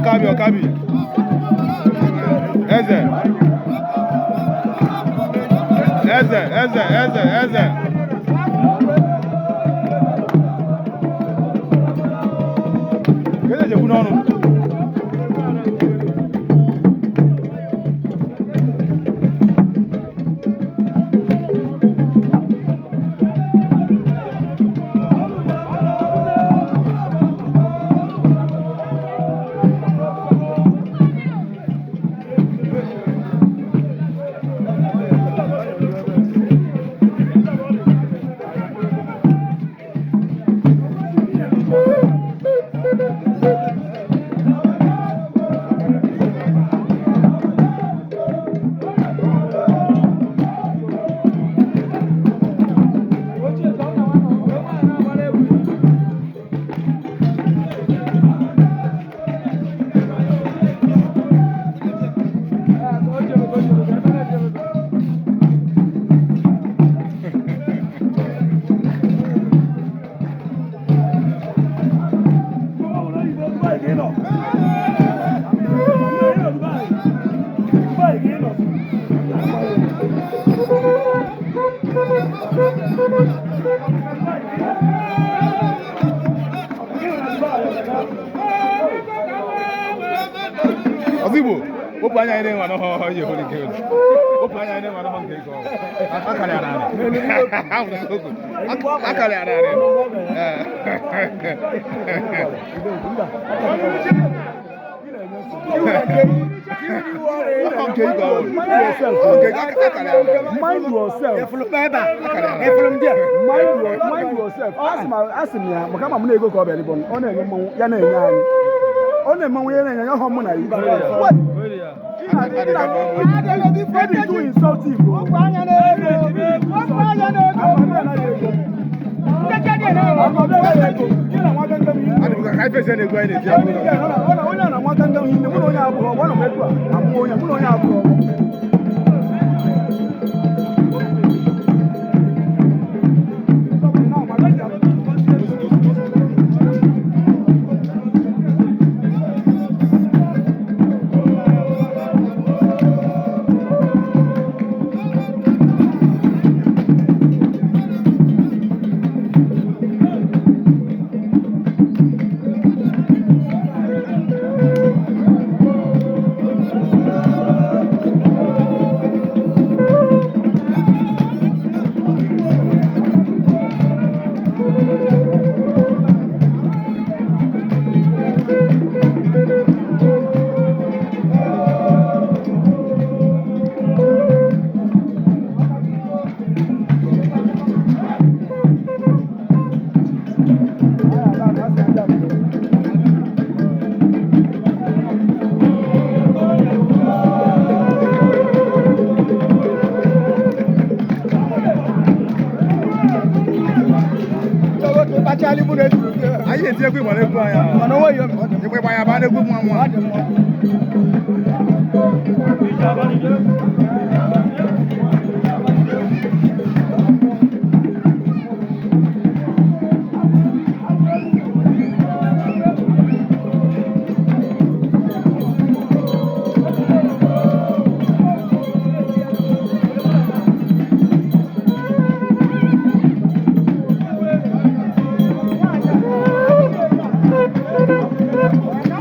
Ọkabi, Ọkabi. Eze. Eze, eze, eze, eze. Kedu ejekwu n'ọnụ? Ozigbo, wepụ anya anyị na-enwe anọghọ ihe hụrụ nke elu. Wepụ anya anyị na-enwe anọghọ nke ego. Akara ya narị. Akara ya narị. Nke ego ọhụrụ. Nke akara ya narị. Mind yourself. Mind yourself. Asị m ya maka ama m na ego ka ọ bịara ịbụ ọ na-enye mmanwụ ya na-enye anyị. Ọ na-emanwụ ya na-enye anyị ọhọ mụ na ya. Ịdị too insultive. Onye a na-amata ndị hinne mụ na onye abụọ ọ nọ m etu a amụọ onye mụ na onye abụọ. Anyị eti egwu Igbo n'egwu anyị. Igbo ịgba ya baa n'egwu nwa nwa. Thank you.